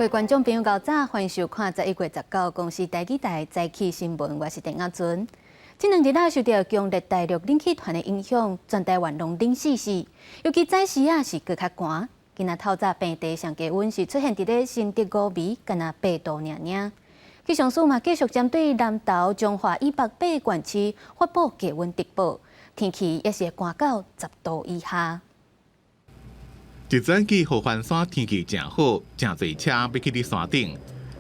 位觀眾朋友，𠢕早，歡迎收看11月19公視台語台早起新聞，我是鄧亞尊。這兩日仔受著強烈大陸冷氣團的影響，全台灣攏冷死死，尤其早時仔是閣較寒。今仔透早平地上低溫是出現佇咧新竹五美，干焦8度爾爾。氣象署嘛繼續針對南投、彰化以北八個縣市發布低溫特報，天氣也是會寒到10度以下。一早起合歡山天氣誠好，誠濟車欲去佇山頂，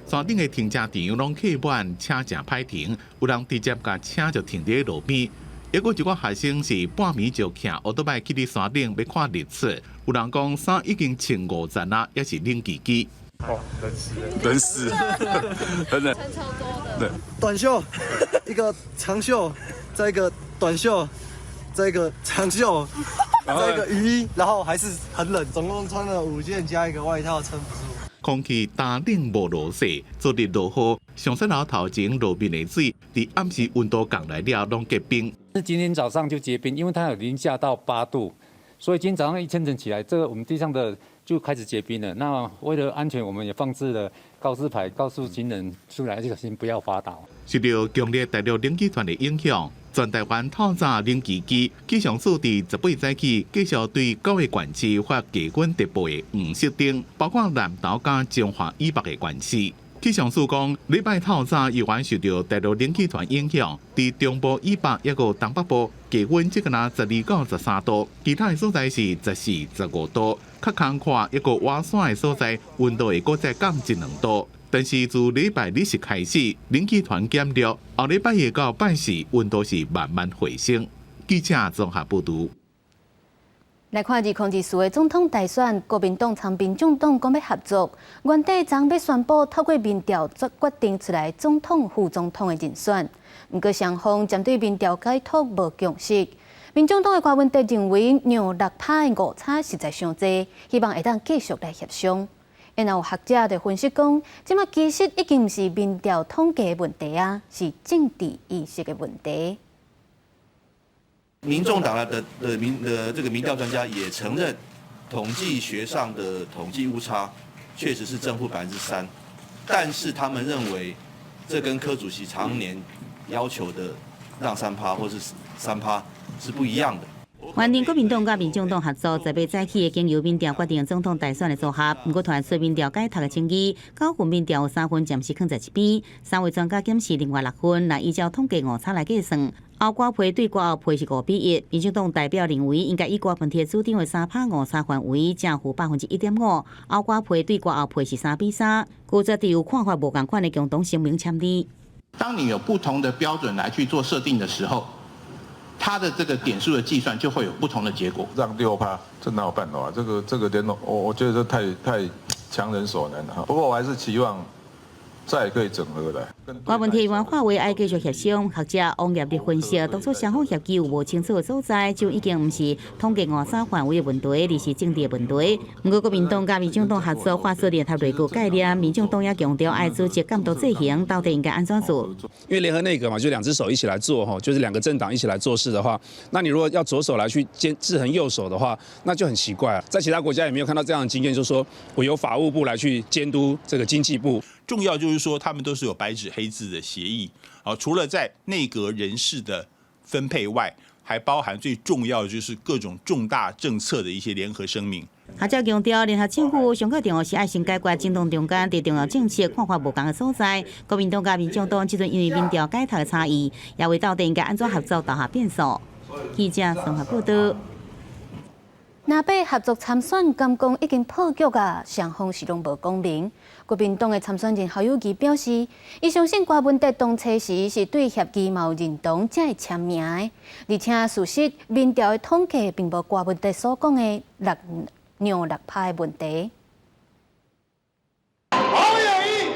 山頂的停車場攏客滿，車誠歹停，有人直接共車就停佇路邊。抑閣一寡學生是半暝就騎歐多擺去佇山頂欲看日出，有人講衫已經穿五層啊，猶是冷吱吱。哦，冷死，冷死，真的。穿超多的。對，短袖，一個長袖，再一個短袖，再一個長袖。再一個雨衣，然後還是很冷，總共穿了五件加一個外套，撐不住。空氣乾冷無落雪，昨日落雨，上山樓頭前路面的水，佇暗時溫度降來了，攏結冰。是今天早上就結冰，因為它有零下到8度，所以今天早上一清晨起來，這個我們地上的就開始結冰了。那為了安全，我們也放置了告示牌，告訴行人出來小心不要滑倒。受著強烈大陸冷氣團的影響，全台灣透早冷吱吱，氣象署佇18早起繼續對九個縣市發低溫特報的黃色燈，包括南投佮彰化以北的縣市。氣象署講，禮拜透早猶原受著大陸冷氣團影響，佇中部以北抑閣東北部低溫只干焦12到13度，其他的所在是14、15度。較空曠抑閣倚山的所在，溫度會閣再降一兩度。但是自禮拜日是開始，冷氣團減弱，後禮拜一到拜四溫度是慢慢回升。記者綜合報導。來看2024的總統大選，國民黨參民眾黨講欲合作，原底昨欲宣布透過民調做決定出來總統、副總統的人選，毋過雙方針對民調解讀無共識。民眾黨的柯文哲認為讓6趴的誤差實在傷濟，希望會當繼續來協商。然後有學者就分析講，這馬其實已經毋是民調統計的問題啊，是政治意識的問題。民眾黨的這個民調專家也承認，統計學上的統計誤差確實是正負3%，但是他們認為這跟柯主席常年要求的讓3趴或是3趴是不一樣的。原定國民黨佮民眾黨合作，18早起會經由民調決定總統大選的組合，毋過傳出民調解讀的爭議，九份民調有三份暫時囥在一邊，三位專家檢視另外六份，來依照統計誤差來計算。後瓜皮對瓜後皮是5比1，民進黨代表認為應該以柯文哲主張的3趴誤差範圍，正負1.5%。後瓜皮對瓜後皮是3比3，閣絕對有看法無仝款的共同聲明簽字。當你有不同的標準來去做設定的時候，它的這個點數的計算就會有不同的結果。讓6趴，這哪有辦法？這個點我覺得這太強人所難了哈。不過我還是期望再可以整合的。柯文哲原話為愛繼續協商，學者王業立分析，當初雙方協議有無清楚的所在，就已經毋是統計誤差範圍的問題，而是政治的問題。毋過國民黨佮民眾黨合作發出聯合內閣概念，民眾黨也強調愛組織監督制衡，到底應該按怎做？因為聯合內閣嘛，就兩隻手一起來做吼，就是兩個政黨一起來做事的話，那你如果要左手來去監制衡右手的話，那就很奇怪啊。在其他國家也沒有看到這樣的經驗，就是說我由法務部來去監督這個經濟部。重要就是說，他們都是有白紙黑字的協議，啊，除了在內閣人事的分配外，還包含最重要的就是各種重大政策的一些聯合聲明。學者強調，聯合政府上較重要是愛先解決政黨中間佇重要政策看法無仝的所在。國民黨佮民眾黨這陣因為民調解讀的差異，也為到底應該按怎合作投下變數。記者綜合報道。藍白合作參選，敢講已經破局啊！雙方是攏無講明。國民黨的參選人侯友宜表示，伊相信柯文哲當初時是對協議嘛有認同，才會簽名的。而且事實民調的統計並無柯文哲所講的六讓6趴的問題。侯友宜，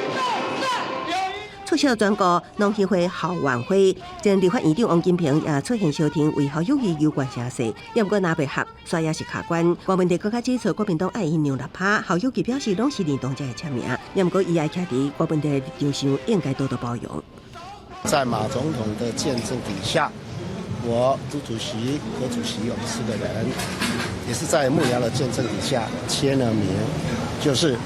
出席全國農協會校晚會，前立法院長王金平也出現相挺，為侯友宜有關聲勢。毋過藍白合，煞也是卡關。柯文哲閣較指出，國民黨愛伊讓6趴，侯友宜表示攏是認同才會簽名。毋過伊也徛佇柯文哲的立場上，應該多多包容。在馬總統的見證底下，我朱主席、柯主席，我們四個人，也是在幕僚的見證底下簽了名，就是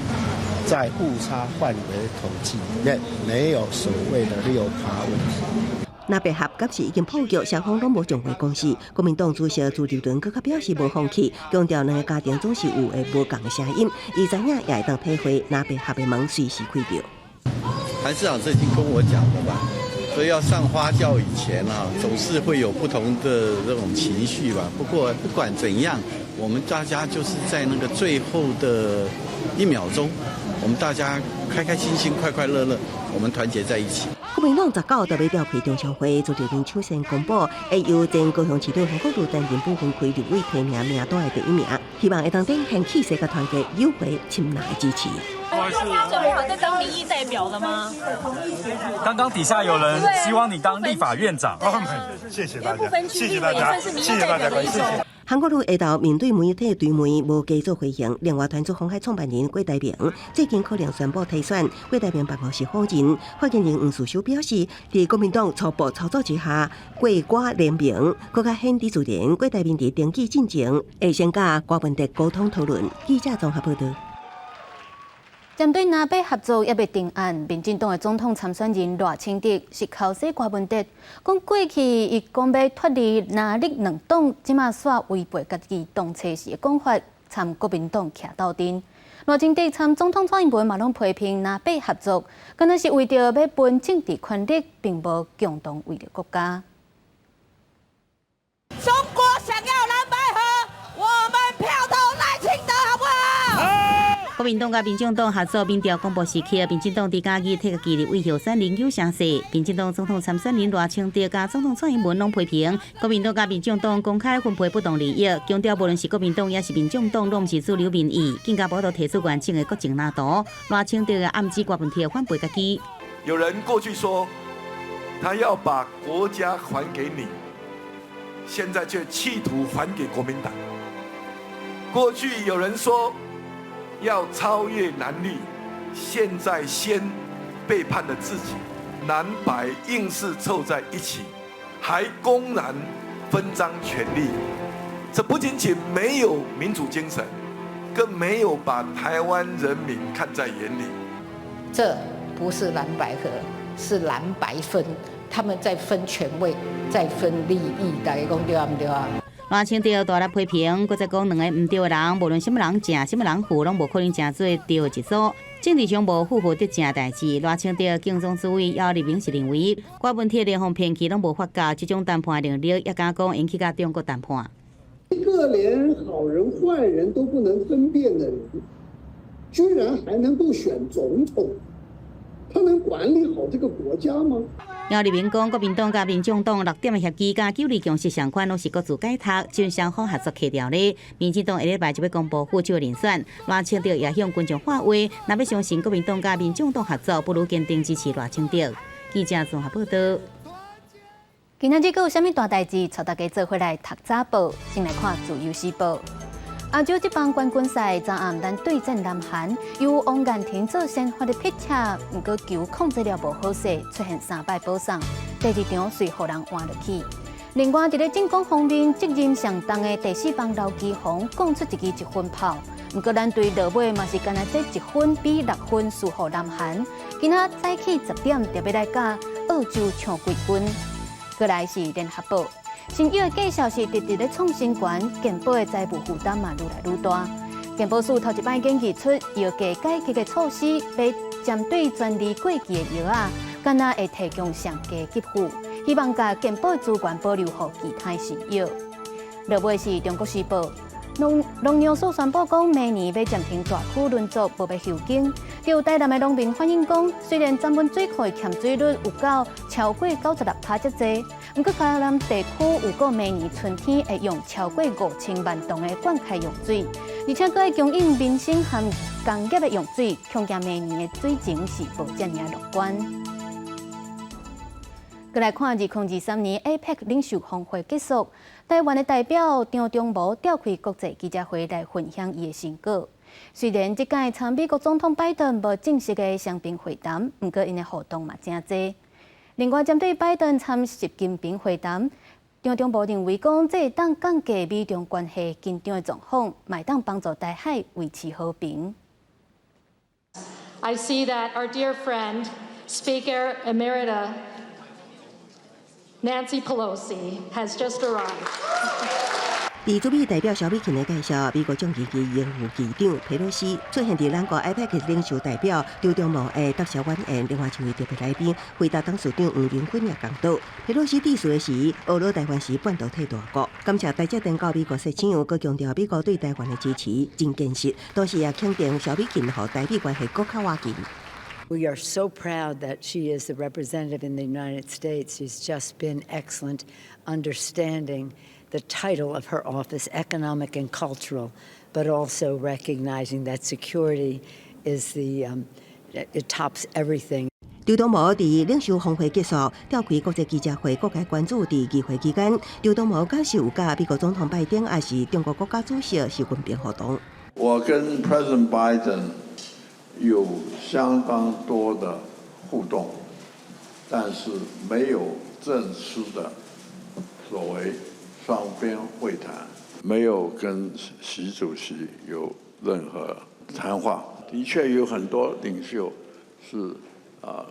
在誤差範圍統計裡面，沒有所謂的6趴問題。藍白合敢是已經破局，雙方攏無將話講死。國民黨主席朱立倫閣較表示無放棄，強調兩个家庭總是有會無仝的聲音，伊知影也會當體會藍白合的門隨時開著。韓市長最近跟我講的吧，所以要上花轎以前啊，總是會有不同的這種情緒吧。不過不管怎樣，我們大家就是在那個最後的一秒鐘，我們大家開開心心、快快樂樂，我們團結在一起。國民黨19就欲召開中常會，朱立倫首先公布，會由前高雄市長韓國瑜擔任不分區立委提名名單的第一名，希望會當展現氣勢佮團結，誘回親藍的支持。準備好在當民意代表了嗎？剛剛底下有人希望你當立法院長。謝謝大家，謝謝大家，謝謝大家，謝謝。韓國瑜下晝面對媒體追問，無加做回應。另外，團組鴻海創辦人郭台銘最近可能宣布退選，郭台銘辦公室否認。發言人黃士修表示，佇國民黨初步操作之下，郭郭聯盟閣較顯得自然。郭台銘佇登記進前，會先佮柯文哲溝通討論。記者綜合報導。針對藍白合作猶未定案，民進黨的總統參選人賴清德是剾洗柯文哲，講過去伊講欲脫離藍綠兩黨，這馬煞違背家己當初時的講法，參國民黨徛鬥陣。賴清德參總統蔡英文嘛攏批評藍白合作，敢若是為著欲分政治權力，並無共同為著國家。中國想要藍白合，我們票投賴清德，好不好？國民黨佮民進黨合作民調公布時刻，民進黨佇嘉義替家己立委候選人有聲勢。民進黨總統參選人賴清德佮總統蔡英文攏批評國民黨佮民進黨公開分配不當利益，強調無論是國民黨抑是民進黨，攏毋是主流民意，更加無法度提出完整的國政藍圖。賴清德也暗指柯文哲反背家己。有人過去說他要把國家還給你，現在卻企圖還給國民黨。過去有人說要超越藍綠，現在先背叛了自己，藍白硬是湊在一起，還公然分贓權力，這不僅僅沒有民主精神，更沒有把台灣人民看在眼裡。這不是藍白合，是藍白分，他們在分權位，在分利益，大家講對毋對啊？賴清德大力批評，閣再講兩个毋對的人，無論啥物人正，啥物人負，攏無可能成做對的一組。政治上無負負得正代誌。賴清德競總主委姚立明是認為，柯文哲連予騙去攏無發覺，這種談判能力，也敢講會去佮中國談判。一個連好人壞人都不能分辨的人，居然還能夠選總統，他能管理好這個國家嗎？姚立明講，國民黨佮民進黨六點的協議佮九二共識相關，攏是各自解讀，將雙方合作契條咧。民進黨下禮拜就欲公布副手人選，賴清德也向群眾喊話，若欲相信國民黨佮民進黨合作，不如堅定支持賴清德。記者綜合報導。今仔日閣有啥物大代誌？帶大家做伙來讀早報，先來看《自由時報》。亞洲職棒冠軍賽，昨暗咱對戰南韓，由王彥廷做先發的 pitcher，毋過球控制了無好勢，出現三擺保送，第二場隨予人換落去。另外，佇咧進攻方面，責任上重的第四棒劉基鴻講出一支一分炮，毋過咱隊落尾嘛是干焦這一分比六分輸予南韓。今仔早起10點就欲來佮澳洲搶季軍。過來是聯合報。新藥的價數是直直咧創新懸，健保的財務負擔嘛愈來愈大。健保署頭一擺建議出藥價改革的措施，欲針對專利過期的藥仔，敢若會提供上低給付，希望共健保資源保留予其他新藥。落尾是中國時報。農糧署宣布講，明年欲暫停大區輪作，無欲休耕。有台南的農民反映講，雖然曾文水庫的欠水率有到超過96%遮濟，毋過台南地區有顧明年春天會用超過5000萬噸的灌溉用水，而且閣會供應民生和工業的用水，恐驚明年的水情是無遮爾樂觀。閣來看2023年 APEC 領袖峰會結束，台灣的代表張忠謀召開國際記者會來分享伊的成果。雖然這屆參美國總統拜登無正式的雙邊會談，毋過𪜶的互動嘛誠濟。另外，針對拜登參習近平會談，張忠謀認為講，這會當降低美中關係緊張的狀況，嘛會當幫助台海維持和平。I see that our dear friend, Speaker Emerita Nancy Pelosi, has just arrived. 佇駐美代表蕭美琴的介紹，美國眾議院榮譽議長佩洛西出現佇兩國 APEC 領袖代表周長毛的答謝晚宴，另外一位特別來賓輝達董事長黃仁勳也仝到。佩洛西致辭的時，呵咾台灣是半導體大國，感謝台積電到美國設廠，閣強調美國對台灣的支持真堅實，同時也肯定蕭美琴予台美關係閣較倚近。 We are so proud that she is the representative in the United States. She's just been excellent, understanding the title of her office, economic and cultural, but also recognizing that security is the it tops everything. 周長毛佇領袖峰會結束，召開國際記者會，各界關注佇議會期間，周長毛敢是有佮美國總統拜登，抑是中國國家主席習近平互動？我跟 President Biden 有相當多的互動，但是沒有正式的所謂雙邊會談，沒有跟習主席有任何談話。的確有很多領袖是啊，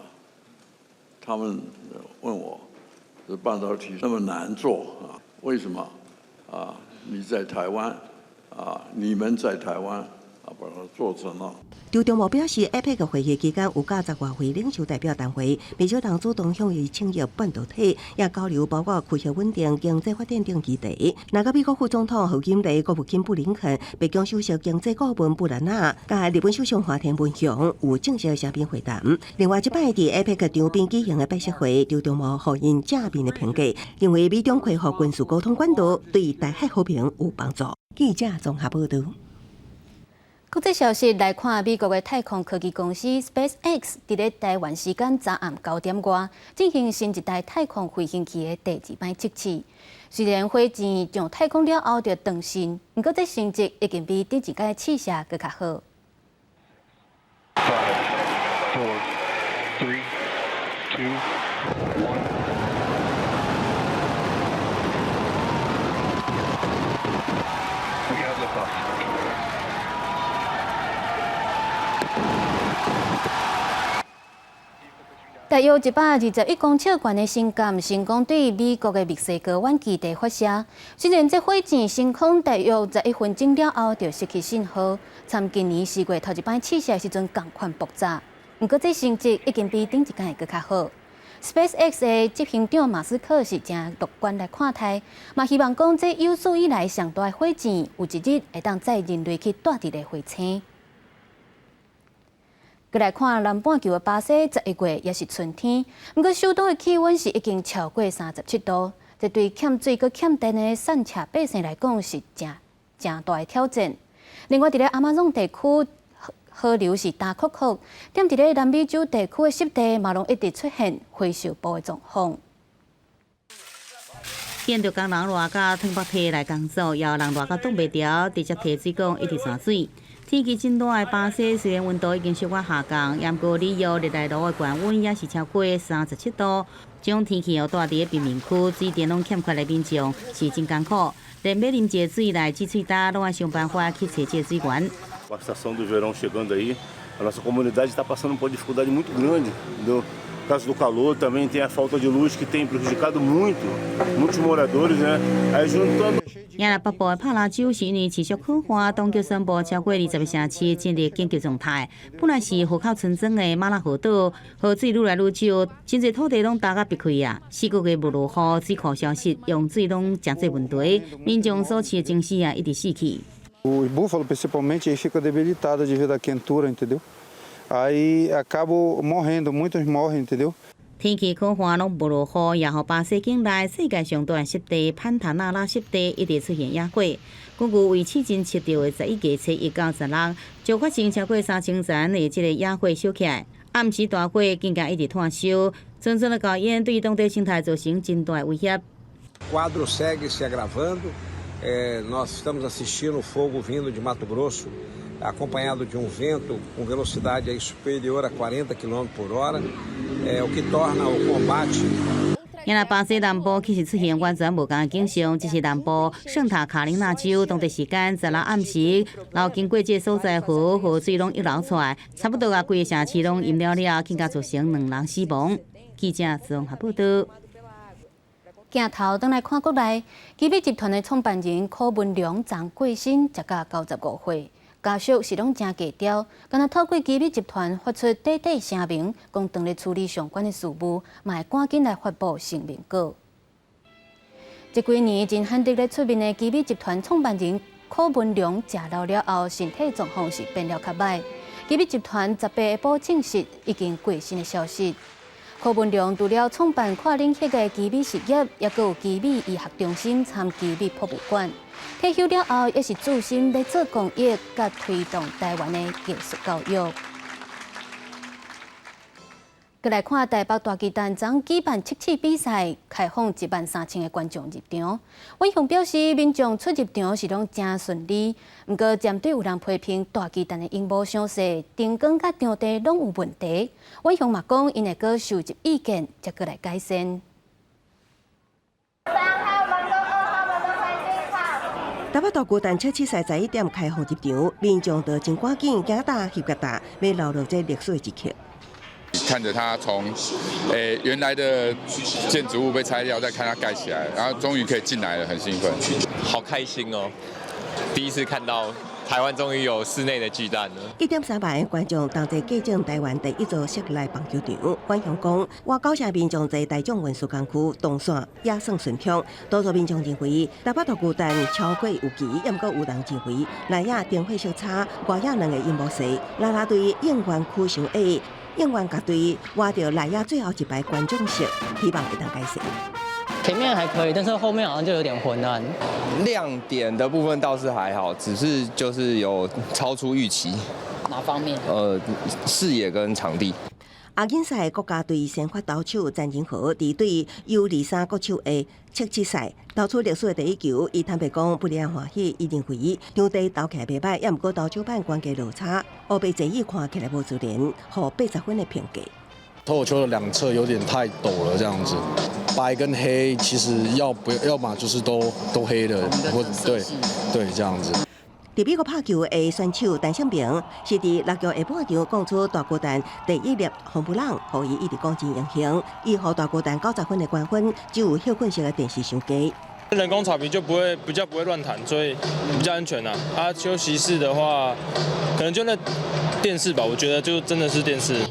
他們問我，這半導體那麼難做啊，為什麼啊？你在台灣啊？你們在台灣啊，把它做成了。周長毛表示，APEC 會議期間有佮十外位領袖代表談話，袂少人主動向伊請益半導體，也交流包括區域穩定、經濟發展等議題。若佮美國副總統賀錦麗、國務卿布林肯、白宮首席經濟顧問布蘭納，佮日本首相岸田文雄有正式雙邊會談。另外，這擺佇 APEC 場邊舉行的拜習會，周長毛予𪜶正面的評價，認為美中恢復軍事溝通管道對台海和平有幫助。記者綜合報導。國際消息來看，美國的太空科技公司 SpaceX 佇咧台灣時間昨暗9點外進行新一代太空飛行器的第二擺測試。雖然火箭上太空了後就斷訊，毋過這成績已經比頂一擺試射閣較好。 Five, four, three, two, one. We have liftoff. 大約121公尺懸的星艦成功對美國的墨西哥灣基地發射。雖然這火箭升空大約11分鐘了後就失去信號，參今年4月頭一擺試射時陣仝款爆炸。毋過這成績已經比頂一擺閣較好。SpaceX 的執行長馬斯克是誠樂觀來看待，嘛希望講這有史以來上大的火箭有一日會當載人類去蹛佇咧火星。閣來看南半球的巴西，11月也是春天，毋過首都的氣溫是已經超過37度，這對欠水閣欠電的散赤百姓來講是誠誠大的挑戰。另外，佇咧亞馬遜地區河流是焦涸涸，踮佇咧南美洲地區的濕地嘛，攏一直出現回收埔的狀況。見著工人熱甲褪腹體來工作，也有人熱甲擋袂牢，直接提水管一直灑水。天氣真熱的巴西，雖然溫度已經小可下降，毋過里約熱內盧的高溫也是超過37度。這種天氣予蹛佇咧貧民區，水電攏欠缺的民眾是真艱苦，連欲啉一个水來止喙焦，攏愛想辦法去揣這個水源。 Com a estação do verão chegando aí, a nossa comunidade está passando por uma dificuldade muito grande, entendeu? Por causa do calor, também tem a falta de luz que tem prejudicado muito, muitos moradores, né? Aí juntando 也若北部的帕拉州是因為持續酷旱，當局宣布超過20個城市進入緊急狀態。本來是河口村莊的馬拉河島，河水愈來愈少，真濟土地攏焦甲煏開啊！4個月無落雨，水庫消失，用水攏誠濟問題，民眾所飼的精飼啊，一直死去。 O búfalo principalmente ele fica debilitado devido à quentura, entendeu? Aí acabam morrendo, muitos morrem, entendeu? 天氣苦旱攏無落雨，也予巴西境內世界上大濕地潘塔納拉濕地一直出現野火。根據維市鎮測著的11月初1到16，就發生超過3000層的這個野火燒起來。暗時大火更加一直湠燒，陣陣的高煙對當地生態造成真大的威脅。 Quadro segue se agravando. Nós estamos assistindo fogo vindo de Mato Grosso, acompanhado de um vento com velocidade aí superior a 40 km por hora, o que torna o combate. 因為巴西南部其實出現完全無仝的景象，這是南部聖塔卡琳娜州當地時間十六暗時，然後經過這个所在河河水攏溢流出來，差不多共規个城市攏淹了了，更加造成兩人死亡。記者綜合報道。鏡頭轉來看國內，奇美集團的創辦人柯文龍昨過身，食甲95歲，家屬是攏誠低調，干焦透過奇美集團發出短短聲明，講當咧處理相關的事務，嘛會趕緊來發布聲明稿。這幾年真罕得咧出面的奇美集團創辦人柯文龍，食老了後，身體狀況是變了較䆀。奇美集團18下晡證實已經過身的消息。柯文龍除了創辦跨領域的奇美實業，也閣有奇美醫學中心參奇美博物館。退休了後，也是專心咧做公益，佮推動台灣的藝術教育。閣來看台北大巨蛋昨舉辦測試比賽，開放1萬3千个觀眾入場。尹雄表示，民眾出入場是攏誠順利，毋過針對有人批評大巨蛋的螢幕傷細，燈光佮場地攏有問題。尹雄嘛講，𪜶會閣收集意見，才閣來改善。三號門跟二號門的環境好。台北大巨蛋測試賽11點開放入場，民眾都真趕緊，行大翕個大，欲留落這歷史的一刻。看着它從原來的建築物被拆掉，再看它蓋起來，然後終於可以進來了，很興奮。好開心哦！第一次看到台灣終於有室內的巨蛋了。1.3萬個觀眾同齊見證台灣第一座室內棒球場。阮雄講，我感謝民眾坐大眾運輸工具動線也算順暢。多數民眾認為台北大巨蛋超過預期，毋過有人認為內野燈火色差，外野兩个螢幕細，啦啦隊應援區傷矮。應援樂隊倚著內野最後一排觀眾席，希望會當改善。前面還可以，但是後面好像就有點昏暗。亮點的部分倒是還好，只是就是有超出預期。哪方面？視野跟場地。亞錦賽國家隊先發投手詹仁和佇對 U23國手的測試賽投出歷史的第一球，伊坦白講不離歡喜，伊認為場地投起來袂䆀，也毋過投手板關鍵落差，烏白坐椅看起來無自然，予80分的評價。投球的兩側有點太陡了，這樣子，白跟黑其實要不要麼就是都黑的，或對對這樣子。佇美國拍球的選手陳勝平，是佇六局下半場講出大巨蛋第一粒轟布朗，予伊一直講真榮幸。伊予大巨蛋90分的關分，只有歇睏式的電視傷低。人工草皮就不會比較不會亂彈，所以比較安全啦。啊，休息室的話，可能就那電視吧，我覺得就真的是電視。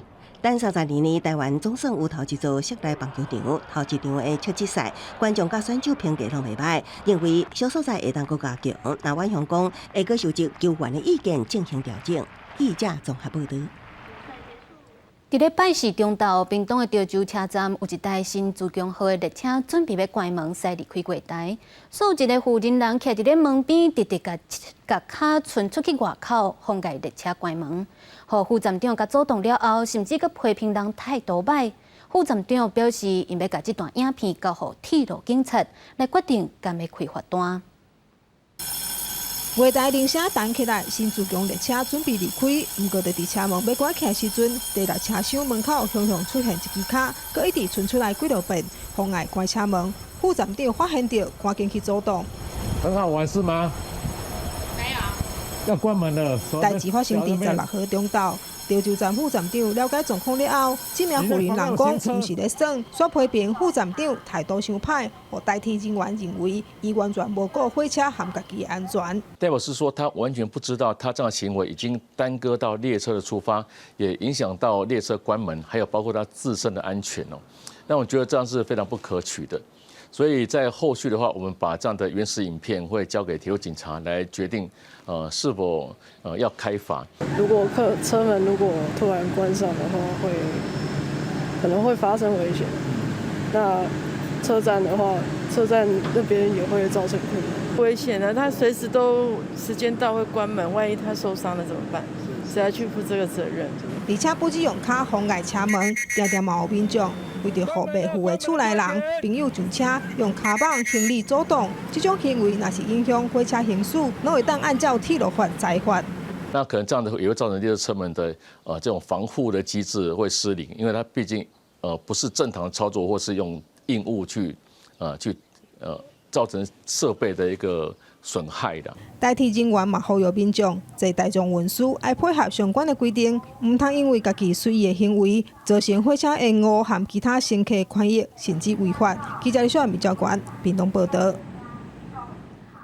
等30年呢，台灣總算有頭一座室內棒球場，頭一場的測試賽，觀眾佮選手評價攏袂䆀，認為小所在會當閣加強。那阮雄講會閣收集球員的意見進行調整。記者綜合報道。佇咧拜四中晝，屏東的潮州車站有一台新自強號的列車準備欲關門，駛離開月台。煞有一个婦人人徛佇咧門邊，直直共共跤伸出去外口，妨礙列車關門。予副站長共阻擋了後，甚至閣批評人態度䆀。副站長表示，𪜶欲共這段影片交予鐵路警察來決定敢欲開罰單。月台鈴聲彈起來，新自強列車準備離開。毋過，佇車門欲關起來時陣，第六車廂門口雄雄出現一支跤，閣一直伸出來幾落遍，妨礙關車門。副站長發現著，趕緊去阻擋。很好玩是嗎？沒有。要關門了。代誌發生佇16號中晝，潮州站副站長了解狀況了後，這名婦人人講，毋是咧耍，煞批評副站長態度傷歹，予代替人員認為伊完全無顧火車和家己的安全。代表是說，他完全不知道他這樣行為已經耽擱到列車的出發，也影響到列車關門，還有包括他自身的安全哦。那我覺得這樣是非常不可取的。所以在後續的話，我們把這樣的原始影片會交給鐵路警察來決定，是否要開罰。如果客車門如果突然關上的話，會可能會發生危險。那車站的話，車站那邊也會造成困難。危險啊！他隨時都時間到會關門，萬一他受傷了怎麼辦？誰來去負這個責任？而且不止用跤妨礙車門，定定嘛有民眾為著予袂赴的厝內人朋友上車，用跤蠓行李阻擋，這種行為若是影響火車行駛，攏會當按照鐵路法裁罰。那可能這樣的也會造成列車車門的這種防護的機制會失靈，因為它畢竟不是正常操作或是用硬物去造成設備的一個損害的。台鐵人員嘛呼籲民眾坐大眾運輸愛配合相關的規定，毋通因為家己隨意的行為，造成火車延誤和其他乘客權益，甚至違法。記者李小米教官屏東報道。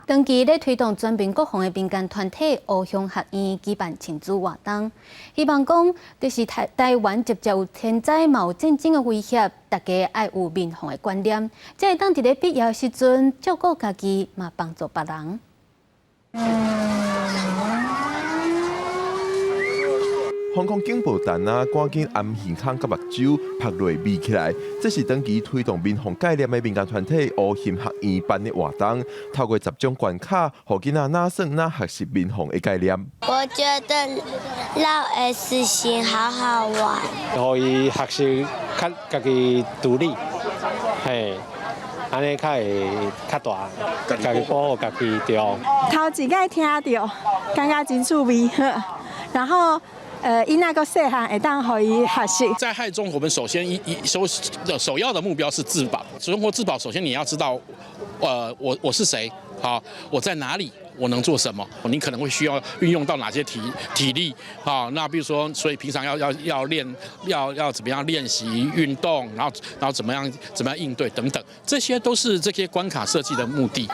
長期咧推動全民國防的民間團體烏鄉學院舉辦親子活動，希望講就是台灣直接有天災嘛有戰爭的威脅，大家愛有民防的觀念，才會當佇咧必要的時陣照顧家己，嘛幫助別人。防空警報彈啊，趕緊掩耳孔佮目睭拍落眯起來。這是長期推動民防概念的民間團體烏興學院辦的活動，透過十種關卡，予囡仔哪耍哪學習民防的概念。我覺得繞 S 型好好玩，予伊學習較家己獨立，嘿，按呢較會較大，家己保護家己對。頭一擺聽著，感覺真趣味，然後。伊那個細漢會當予伊學習。在災害中，我們首先一一首首要的目標是自保。生活自保，首先你要知道，我是誰，好，我在哪裡，我能做什麼？你可能會需要運用到哪些體力啊？那比如說，所以平常要練，要怎麼樣練習運動，然後怎麼樣應對等等，這些都是這些關卡設計的目的。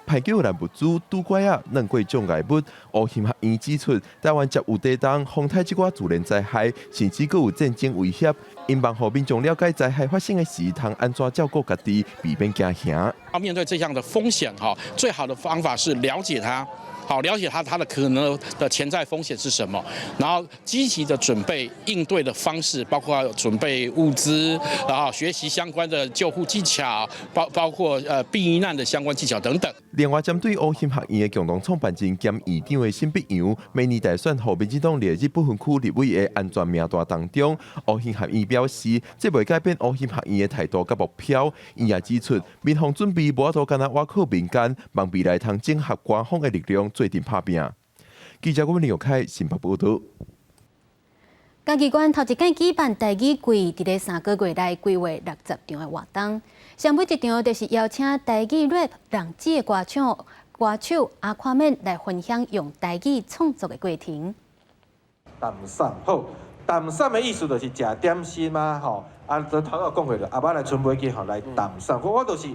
排救難物資、拄拐仔、軟過障礙物，烏興學院指出，台灣接有地動、風颱這寡自然災害，甚至閣有戰爭威脅，𪜶望予民眾了解災害發生的時，通按怎照顧家己，避免驚嚇。要面對這項的風險，哈，最好的方法是了解它。好，了解它的可能的潛在風險是什麼，然後積極的準備應對的方式，包括準備物資，然後學習相關的救護技巧，包括避難的相關技巧等等。另外，針對烏興學院的共同創辦人兼院長的沈碧陽，明年大選予民進黨列入不分區立委的安全名單當中。烏興學院表示，這袂改變烏興學院的態度佮目標。伊也指出，民防準備無法度干焦倚靠民間，望未來通整合官方的力量，做陣拍拚。記者郭林玉凱新北報道。嘉義縣頭一擺舉辦台語季，佇咧3個月內規劃60場的活動。上尾一場就是邀請台語 rap 浪子的歌手阿誇面來分享用台語創作的過程。淡散好，淡散的意思就是食點心嘛，吼。啊，頭拄講過了，阿媽來乘飛機吼來淡散。我就是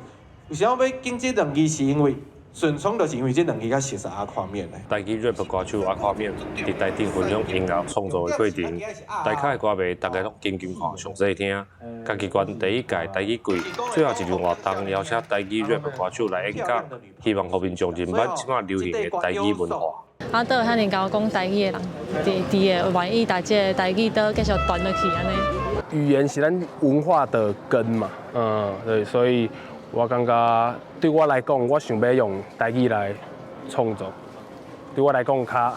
為啥欲揀這兩字，是因為順暢，就是因為這兩字較熟悉阿誇面的。台語 rap 歌手阿誇面佇台頂分享音樂創作的過程，台下的歌迷逐家攏緊緊看，詳細聽。嘉義縣第一屆台語季最後一場活動，邀請台語 rap 歌手來演講，希望予民眾認捌這擺流行的台語文化。啊，都有遐爾𠢕講台語的人，佇佇個願意把這个台語都繼續傳落去按呢。語言是咱文化的根嘛，嗯，對，所以我感覺對我來講，我想欲用台語來創作，對我來講較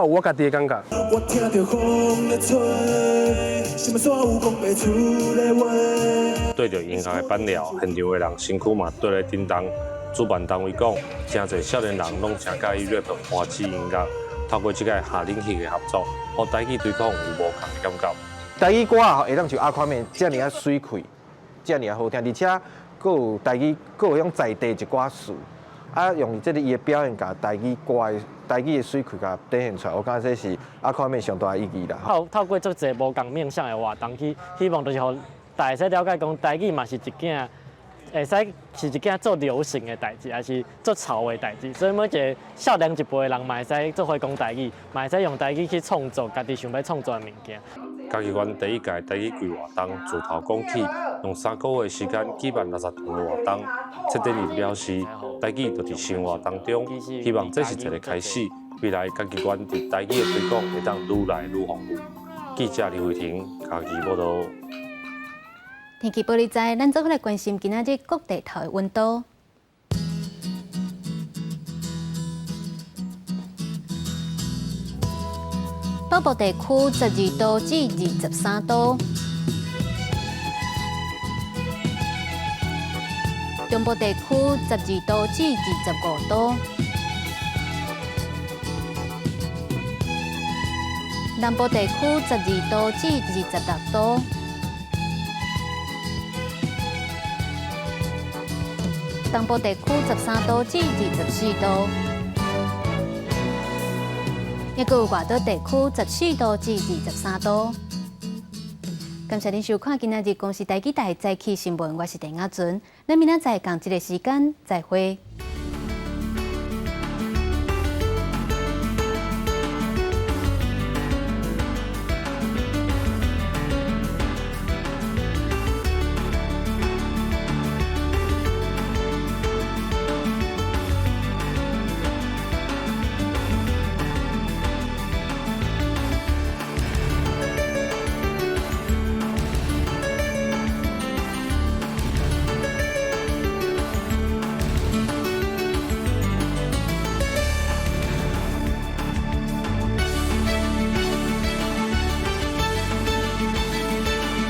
有我家己的感覺。我聽著風咧吹，想欲煞有講袂出的話。對著音樂的板料，現場的人身軀嘛綴咧振動。主辦單位講，誠濟少年人攏誠佮意 rap 歡喜音樂，透過這個下領域的合作，予台語推廣有無仝的感覺。台語歌吼會當像阿誇面遮爾仔媠氣，遮爾仔好聽，而且閣有台語，閣有種在地一寡詞，啊，用這个伊的表演，共台語歌的台語的媠氣共展現出來，我感覺這是阿誇面上大的意義啦。透過足濟無仝面向的活動，去希望就是予大家會使了解講台語嘛是一件會使是一件足流行的代誌，也是足潮的代誌。所以每一个少年一輩的人嘛會使做伙講台語，嘛會使用台語去創作家己想欲創作的物件。嘉義縣第一屆台語季活動自頭講起，用3個月時間舉辦60場的活動。策展人表示，台語就佇生活當中，希望這是一个開始。未來嘉義縣佇台語的推廣會當愈來愈豐富。記者李慧婷嘉義報導。天氣報你知，咱做伙來關心今仔日各地頭的溫度。北部地區12度至23度，中部地區12度至25度，南部地區12度至26度。東部地區13度至24度，抑閣有外島地區14度至23度。感謝您收看今仔日公視台語台早起新聞，我是鄭亞純，咱明仔載仝這个時間再會。